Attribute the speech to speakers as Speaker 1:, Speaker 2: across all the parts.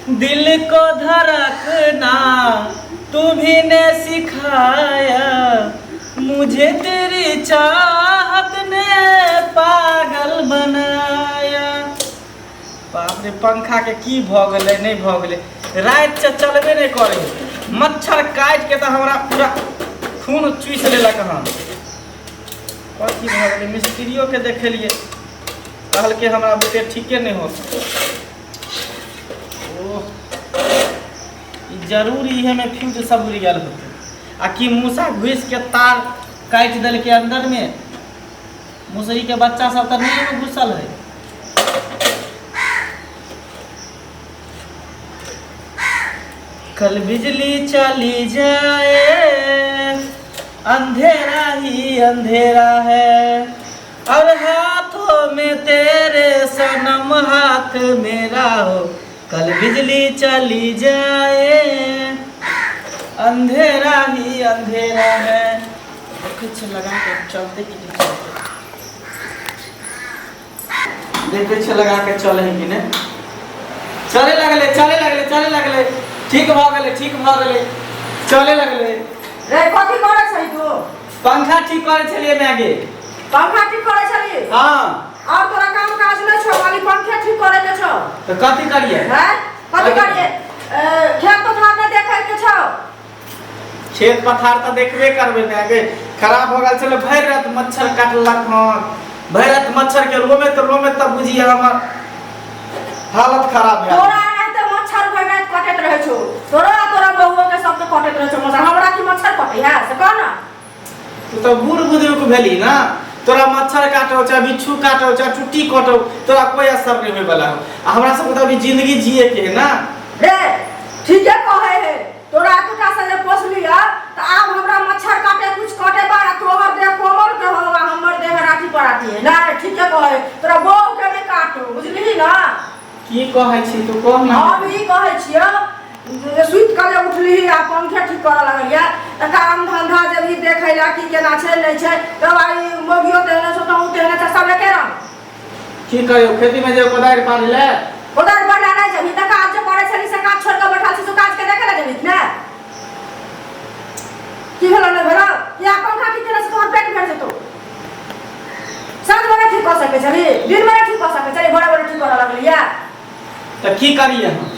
Speaker 1: दिल को धड़कना तुम्ही ने सिखाया, मुझे तेरी चाहत ने पागल बनाया। बाप रे, पंखा के की भऽ गेलै, नहि भऽ गेलै, राति से चलबे नहि करै, मच्छर काटि के तऽ हमरा पूरा खून चूसि लेलक हन। कथी भऽ गेलै? मिस्त्रियोके देखेलियै, कहलकै हमरा बुते ठीके नहि होत। ओह, ई जरूर इहेमे फ्यूज सब उड़ि गेल होतै आ कि मूसा घुसिके तार काटि देलकै अन्दरमे। मुसरीके बच्चा सब तऽ नहि एहिमे घुसल है। कल बिजली चली जाए, अंधेरा ही अंधेरा है, और हाथों में तेरे सनम हाथ मेरा हो, कल बिजली चली जाए, अंधेरा ही अंधेरा है। देखै छियै लगा के चलते कि नहि चलते। देखै छियै लगा के चले है कि नहि। चले लगलै, चले लगलै, चले लगलै। ठीक भऽ गेलै, ठीक भऽ गेलै, चले लगलै।
Speaker 2: रे, कथी करै छही तू?
Speaker 1: पंखा ठीक करै छलियै माय गे।
Speaker 2: पंखा ठीक करै छली?
Speaker 1: हाँ।
Speaker 2: और तोरा काम काज नहि छौ, खाली पंखे ठीक करै के छौ?
Speaker 1: तऽ कथी करियै?
Speaker 2: हैं, कथी करियै? खेत पथार नहि देखै के छौ?
Speaker 1: खेत पथार तऽ देखबे करबै माय गे। खराब भऽ गेल छलै, भरि राति मच्छर काटलक हन, भरि राति मच्छर के रोमे तऽ रोमे तऽ बुझियै हमर हालत खराब भए गेल।
Speaker 2: तोरा एनाहिते मच्छर भरि राति कटैत रहै छौ, तोरो आ तोरा बहुओ के सबके कटैत रहै छौ मच्छर। हमरा की मच्छर कटै है से कह ना।
Speaker 1: तू तऽ बूढ़ बुजुर्ग भेली ना, तोरा मच्छर काटौ चाहे बिच्छू काटौ चाहे टुट्टी कटौ, तोरा कोई असर नहीं होय वाला हो। आ हमरा सबके तऽ अभी जिंदगी जिए के है ना।
Speaker 2: रे, ठीके कहै है, तोरा एतुका से जे पोसली है तऽ आब हमरा मच्छर काटे कुछ काटे बार आ तोहर देह कोमल के हो आ हमर देह राठी पराठी है। नहीं, ठीके कहै, तोरा बहू के नहि काटू, बुझलिही ना?
Speaker 1: की कहै छी तू, कह ना।
Speaker 2: हम ई कहै छियौ जे सुति कऽ जे उठलिही आ पंखे ठीक करऽ लगलियै तऽ काम धंधा जे भी देखै लए की केना छै नहि छै, तब आइ मौगियो तेहने छौ, तहूँ तेहने छौ, सब एके रंग।
Speaker 1: की कहियो, खेती में जे कोदारि पारि ले।
Speaker 2: कोदारि पारि नहि जेबही तऽ काज जे करै छली से काज छोड़ि कऽ बैठल छी, से काज के देखै लए जेबही ने? की भेलौ नहि भेलौ? या पंखा ठीक केने से तोहर पेट भरि जेतौ? साँझ मे नहि ठीक कऽ सकै छली, दिन मे नहि ठीक कऽ सकै छली, भोरे भोरे ठीक करऽ लगलियै?
Speaker 1: तऽ की करियै हम?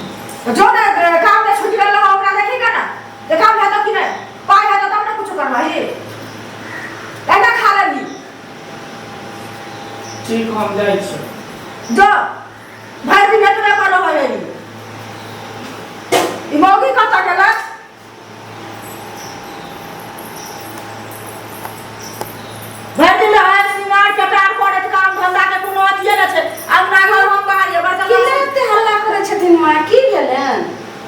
Speaker 2: जो ने काम के छुटि गेल रहौ ओकरा देखी के ना जे काम हेतौ कि नहि, पाइ हेतौ तब ने कुछो करबही, एना खा लेबही।
Speaker 1: ठीक, हम जाइ छी।
Speaker 2: जो, भरि दिन एतबे पर रहै है ई। ई मौगी कतऽ गेलै? भरि दिन रहै सिंगार पेटार करैत, काम धंधा के कोनो अथिये नहि छै। अंगना घर हम बाहर बर्तन
Speaker 3: की एते हल्ला करै छथिन माँ, की भेलनि?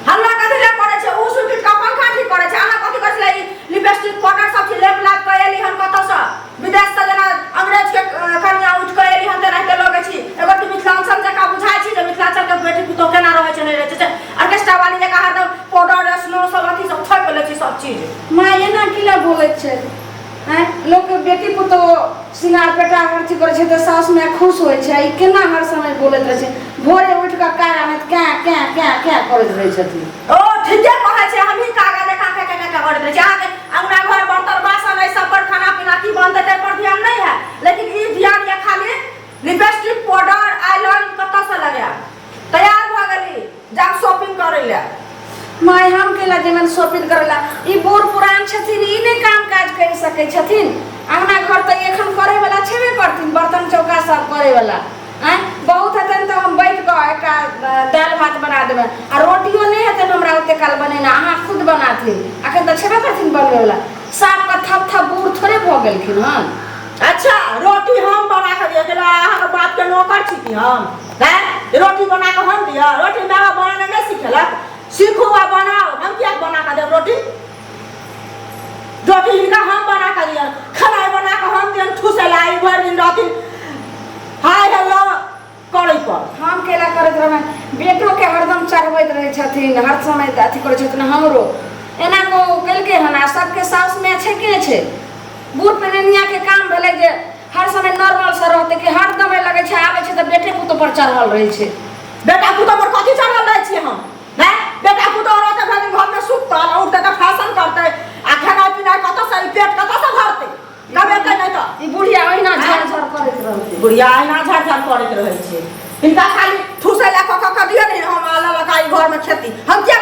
Speaker 2: हल्ला कथी लए करै छै? ओ सुति उठि कऽ पंखा ठीक करै छै, अहाँ कथी करै छलै? ई लिपस्टिक पाउडर सब चीज लेप लाप कऽ एली हन कतऽसँ विदेशसँ, जेना अंग्रेज के कनिया उठि कऽ एली हन तेनाहिते लगै छी। एगो तू मिथिलाञ्चल जकाँ बुझाइ छी जे मिथिलाञ्चल के बेटी पुतोह केना रहै छै नहि रहै छै, ऑर्केस्ट्रा वाली जकाँ हरदम पाउडर स्नो सब अथी सब थोपि लै छी सब चीज।
Speaker 3: माँ, एना की लए बोलैत छै? आँय, लोकके बेटी पुतोह सिंगार पेटार हर चीज करै छै तऽ साउस माय खुश होइ छै, ई केना हर समय बोलैत रहै छै? भोरे उठि कऽ कार आनैत कैं कैं कैं कैं करैत रहै छथिन।
Speaker 2: ओ ठीके कहै छै, हमही कागा जकाँ कैं कैं कैं करैत रहै छी। अहाँके अंगना घर बर्तन बासन एहि सब पर, खाना पीना की बनतै ताहि पर ध्यान नहि है, लेकिन ई ध्यान यऽ खाली लिपस्टिक पाउडर आइलाइन कतऽसँ लगायब। तैयार भऽ गेली, जाब शॉपिंग करै लए।
Speaker 3: माय, हम केला जेबनि शॉपिंग करै ला? ई बूढ़ पुरान छथिन, ई नहि काम काज करि सकै छथिन। अंगना घर तऽ एखन करै वाला छेबे करथिन, बर्तन चौका सब करै वाला। आँय, बहुत हेतनि तऽ हम बैठ कऽ एकटा दालि भात बना देबनि, आ रोटियो नहि हेतनि हमरा ओते काल बनेना, अहाँ खुद बनाथिन। एखन तऽ छेबे करथिन बनबै वाला। साफ कऽ थप थप बूढ़ थोड़े भऽ गेलखिन हन।
Speaker 2: अच्छा, रोटी हम बना कऽ दिअ गेलै? अहाँके बापके नौकर छी की हम? हैं, रोटी बना कऽ हम दिअ? रोटी माय बाप बनेनाइ नहि सिखेलक? सीखू आ बनाउ। हम किएक बना कऽ देब रोटी? रोटी हिनका हम बना कऽ दिअ, खेनाइ बना कऽ हम दियनि ठूसै लए? ई भरि दिन रहथिन हाय हेलो करै पर।
Speaker 3: हम केला करैत रहबनि? बेटोके हरदम चढ़बैत रहै छथिन, हर समय अथी करै छथिन। हमरो एना को केलकै हन आ सबके साउस माय छै कि नहि छै? बूढ़ पेननियाके काम भेलै जे हर समय नॉर्मल से रहतै कि हरदम लगै छै आबै छै तऽ बेटे पुतोह पर चढ़ल रहै छै?
Speaker 2: बेटा पुतोह पर कथी चढ़ल रहै छियै हम? बेटा पुतोह रहतै भरि दिन घरमे सुतल आ उठतै तऽ फैशन करतै आ खेनाइ पिनाइ कतऽसँ ई पेट कतऽसँ भरतै कमेतै नहि तऽ
Speaker 3: ई बुढ़िया ओहिना झर झर करैत रहतै।
Speaker 2: बुढ़िया अहिना झाड़ झाड़ करैत रहै छै। हिनका खाली ठूसै लए कऽ कऽ कऽ दियौ ने, हम लऽ लऽ कऽ ई घरमे खेती हम किया